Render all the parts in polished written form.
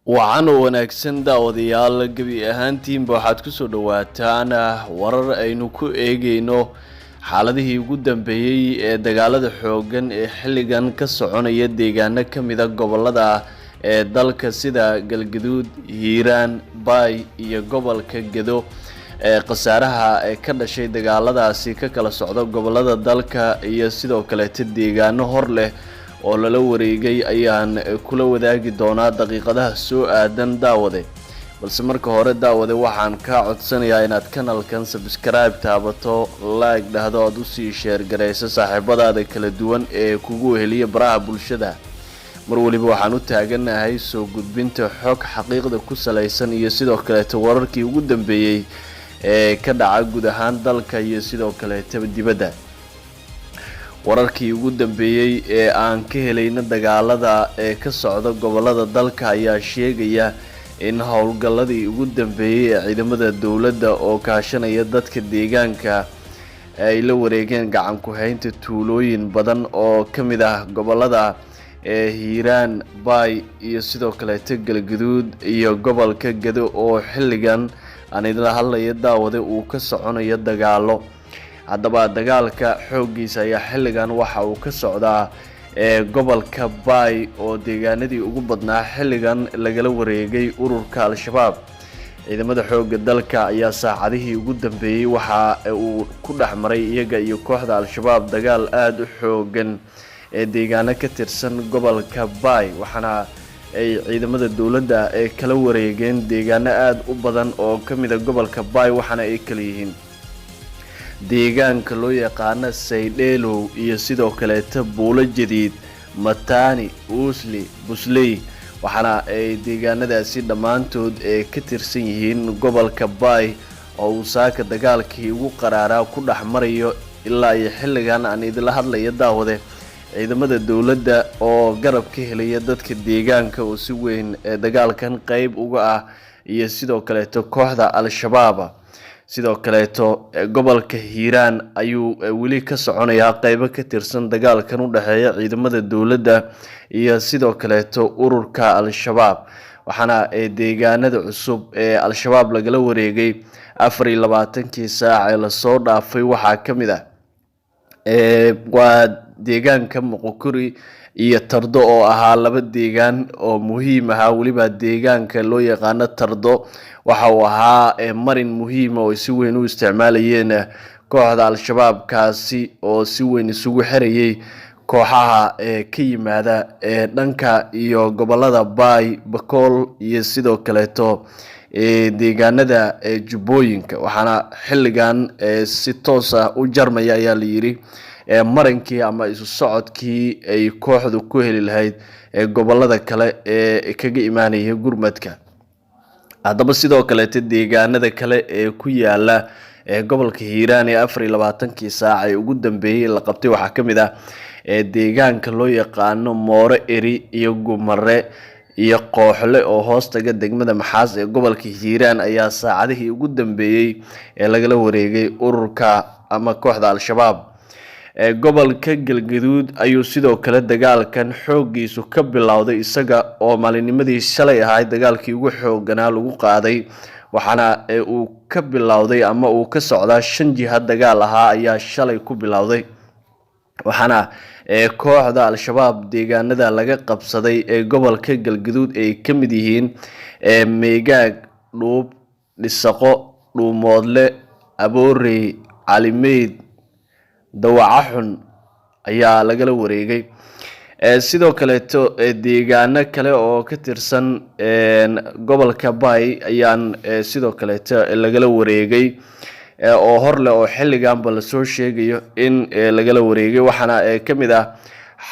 Wacan oo wanaagsan daawadayaal, gebi ahaantiinba waxaad kusoo dhawaataan warar aynu ku eegeyno xaaladihii ugu dambeeyey ee dagaalada xooggan ee xilligan ka soconaya deegaano ka mida gobolada ee dalka sida Galgaduud, Hiiraan, Baay iyo gobolka Gedo. Ee khasaaraha ee ka dhashay dagaaladaasi ka kala socda gobolada dalka iyo sidoo kaleeta deegaano hor leh oo lala wareegay ayaan kula wadaagi doonaa daqiiqadaha soo aadan, daawade. Balse marka hore, daawade, waxaan kaa codsanayaa inaad kanalkan subscribe taabato, like dhahdo, aada usii share garayso saaxiibadaada kala duwan ee kugu weheliya baraha bulshada. Mar waliba waxaan u taaganahay soo gudbinta xog xaqiiqda ku salaysan iyo sidoo kaleeta wararkii ugu dambeeyey ee ka dhaca guud ahaan dalka iyo sidoo kaleeta dibadda. Wararkii ugu dambeeyey ee aan ka helayna dagaalada ee ka socda gobolada dalka ayaa sheegaya in howlgalladii ugu dambeeyey ee ciidamada dowladda oo kaashanaya dadka deegaanka ay la wareegeen gacan ku-haynta tuulooyin badan oo ka mid ah gobolada ee Hiiraan, Baay iyo sidoo kaleeta Galgaduud iyo gobolka Gedo, oo xilligan aan idinla hadlaya, daawade, uu ka soconayo dagaalo. Haddaba dagaalka xooggiisa ayaa xilligan waxa uu ka socdaa ee gobolka Baay, oo deegaanadii ugu badnaa xilligan lagala wareegay ururka Al-Shabaab. Ciidamada xoogga dalka ayaa saacadihii ugu dambeeyey waxa uu ku dhex maray iyaga iyo kooxda Al-Shabaab dagaal aada u xoogan ee deegaano ka tirsan gobolka Baay, waxaana ay ciidamada dowladda ee kala wareegeen deegaano aada u badan oo ka mid a gobolka Baay, waxaana ay kala yihiin deegaanka loo yaqaano Saydheelow iyo sidoo kaleeta Buulo Jadiid, Mataani, Uusli, Busley, waxaana ay deegaanadaasi dhammaantood ee ka tirsan yihiin gobolka Baay oo uu saaka dagaalkii ugu qaraaraa ku dhex marayo ilaa iyo xilligan aan idinla hadlaya, daawade, ciidamada dowladda oo garab ka helaya dadka deegaanka oo si weyn ee dagaalkan qeyb uga ah iyo sidoo kaleeto kooxda Al-Shabaab. Sidoo kaleeto gobolka Hiiraan ayuu weli ka soconayaa qeybo ka tirsan dagaalkan u dhexeeya ciidamada dowladda iyo sidoo kaleeto ururka Al-Shabaab, waxaana deegaanada cusub ee Al-Shabaab lagala wareegay 24kii saac ee lasoo dhaafay waxaa ka mid ah waa deegaanka Moqokuri iyo Tardo, oo ahaa laba deegaan oo muhiim ahaa. Weliba deegaanka loo yaqaano Tardo waxa uu ahaa marin muhiima oo si weyn u isticmaalayeen kooxda Al-Shabaab, kaasi oo si weyn isugu xirayay kooxaha ee ka yimaada ee dhanka iyo gobolada Baay, Bakool iyo sidoo kaleeto deegaanada Jubbooyinka, waxaana xilligan si toos ah u jarmaya ayaa la yidhi marankii ama isu socodkii ay kooxdu ku heli lahayd ee gobolada kale ee kaga imaanaya gurmadka. Haddaba sidoo kaleeta deegaanada kale ee ku yaala ee gobolka Hiiraan ee 24kii saac ee ugu dambeeyey la qabtay waxaa ka mid ah ee deegaanka loo yaqaano Moore Eri iyo Gumare iyo Qooxle oo hoostaga degmada Maxaas ee gobolka Hiiraan ayaa saacadihii ugu dambeeyey ee lagala wareegay ururka ama kooxda Al-Shabaab. Gobolka Galgaduud ayuu sidoo kale dagaalkan xooggiisu ka bilowday, isaga oo maalinimadii shalay ahayd dagaalkii ugu xooganaa lagu qaaday, waxaana uu ka bilowday ama uu ka socdaa shan jiha. Dagaal ahaa ayaa shalay ku bilowday, waxaana kooxda Al-Shabaab deegaanada laga qabsaday ee gobolka Galgaduud ay ka mid yihiin Meegaag, Dhuub, Dhisaqo, Dhuumoodle, Aboorey, Calimeyd, Dawacaxun ayaa lagala wareegay. Sidoo kaleeto deegaano kale oo ka tirsan gobolka Baay ayaan sidoo kaleeto lagala wareegay oo horleh oo xilliganba lasoo sheegayo in lagala wareegay, waxaana ka mid ah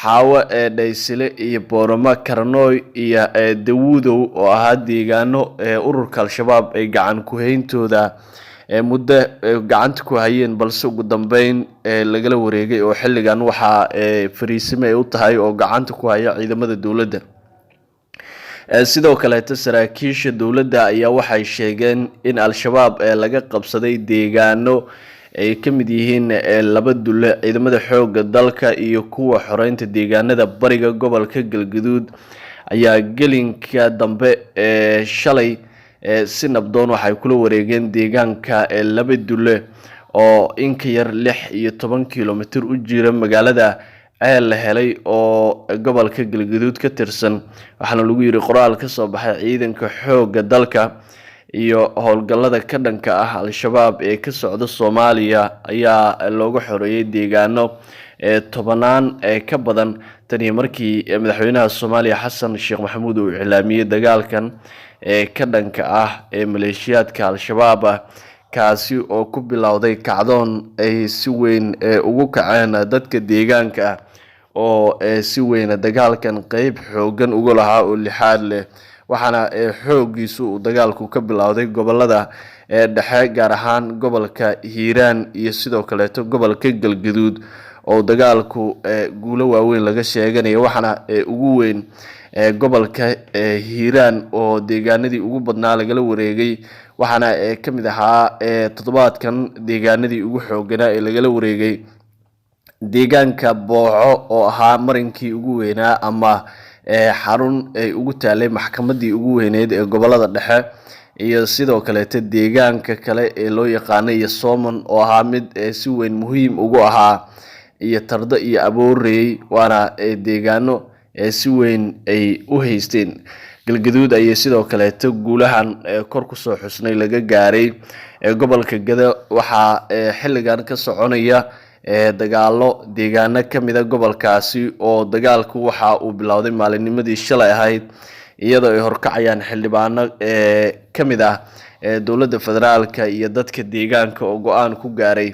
Xaawo ee Dhaysile iyo Boorama, Karnooy iyo Dawuudow oo ahaa deegaano ururka Al-Shabaab ay gacan ku-hayntooda muddo gacanta ku hayeen, balse ugu dambeyn lagala wareegay oo xilligan waxaa fariisime ay u tahay oo gacanta ku haya ciidamada dowladda. Sidoo kaleeto saraakiisha dowladda ayaa waxay sheegeen in Al-Shabaab ee laga qabsaday deegaano ay ka mid yihiin Laba Dulle. Ciidamada xoogga dalka iyo kuwa xoreynta deegaanada bariga gobolka Galgaduud ayaa gelinka dambe ee shalay si nabdoon waxay kula wareegeen deegaanka Laba Dulle oo in ka yar 16 kilomitir u jira magaalada Ceel La Helay oo gobolka Galgaduud ka tirsan. Waxaana lagu yiri qoraal ka soo baxay ciidanka xoogga dalka iyo howlgallada ka dhanka ah Al-Shabaab ee ka socda Soomaaliya ayaa looga xoreeyay deegaano tobanaan ka badan taniyo markii madaxweynaha Soomaaliya Xasan Sheekh Maxamuud uu iclaamiyey dagaalkan ee ka dhanka ah ee maleeshiyaadka Al-Shabaab ah, kaasi oo ku bilowday kacdoon ay si weyn ugu kaceen dadka deegaanka ah oo si weyn dagaalkan qeyb xoogan uga lahaa oo lixaad leh. Waxaana xooggiisu uu dagaalku ka bilowday gobolada dhexe, gaar ahaan gobolka Hiiraan iyo sidoo kaleeto gobolka Galgaduud oo dagaalku guulo waaweyn laga sheeganayo. Waxaana ugu weyn gobolka Hiiraan oo deegaanadii ugu badnaa lagala wareegay. Waxaana ka mid ahaa toddobaadkan deegaanadii ugu xooganaa ee lagala wareegay deegaanka Booco oo ahaa marinkii ugu weynaa ama xarun ay ugu taalay maxkamadii ugu weyneyd ee gobolada dhexe, iyo sidoo kaleeto deegaanka kale ee loo yaqaano iyo Soomon oo ahaa mid si weyn muhiim ugu ahaa, iyo Tardo iyo Aboorey, waana deegaano si weyn ay u haysteen. Galgaduud ayay sidoo kaleeto guulahan kor kusoo xusnay laga gaaray. Gobolka Gado waxaa xilligan ka soconaya dagaalo deegaano kamida gobolkaasi, oo dagaalku waxa uu bilowday maalinnimadii shalay ahayd, iyadoo ay horkacayaan xildhibaano kamid ah dowladda federaalka iyo dadka deegaanka oo go-aan ku gaaray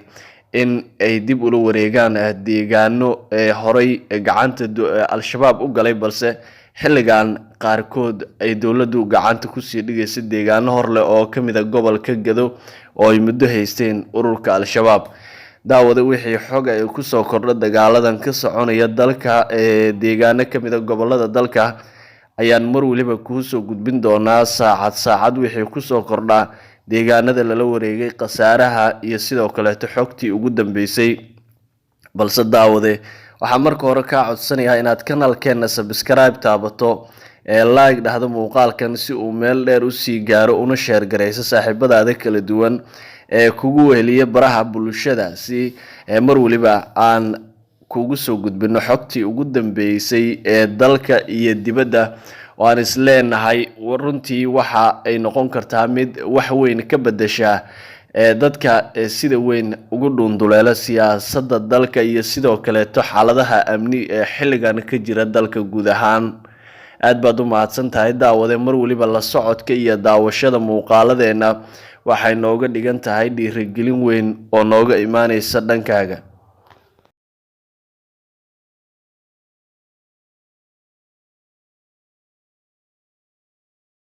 in ay dib ula wareegaan deegaano horey gacanta Al-Shabaab u galay, balse xilligan qaarkood ay dowladdu gacanta kusii dhigaysa deegaano horleh oo kamid a gobolka Gado oo ay muddo haysteen ururka Al-Shabaab. Daawada, wixii xog ay kusoo kordha dagaaladan ka soconaya dalka ee deegaano kamid a gobolada dalka ayaan mar weliba kuusoo gudbin doonaa, saacad saacad wixii kusoo kordhaa deegaanada lala wareegay, khasaaraha iyo sidoo kaleeto xogtii ugu dambeysay. Balse daawade, waxaa marka hore kaa codsanayaa inaad kanalkeena subscribe taabato ee like dhahdo muuqaalkan si uu meel dheer usii gaaro, una share garayso saaxiibadaada kala duwan ee kugu weheliya baraha bulshada, si mar weliba aan kugu soo gudbino xogtii ugu dambeysay ee dalka iyo dibadda oo aan is leenahay runtii waxa ay noqon kartaa mid wax weyn ka bedesha dadka sida weyn ugu dhuunduleela siyaasadda dalka iyo sidoo kaleeto xaaladaha amni ee xilligan ka jira dalka guud ahaan. Aad baad u mahadsan tahay daawade. Mar weliba la socodka iyo daawashada muuqaaladeena waxay nooga dhigan tahay dhiirigelin weyn oo nooga imaaneysa dhankaaga.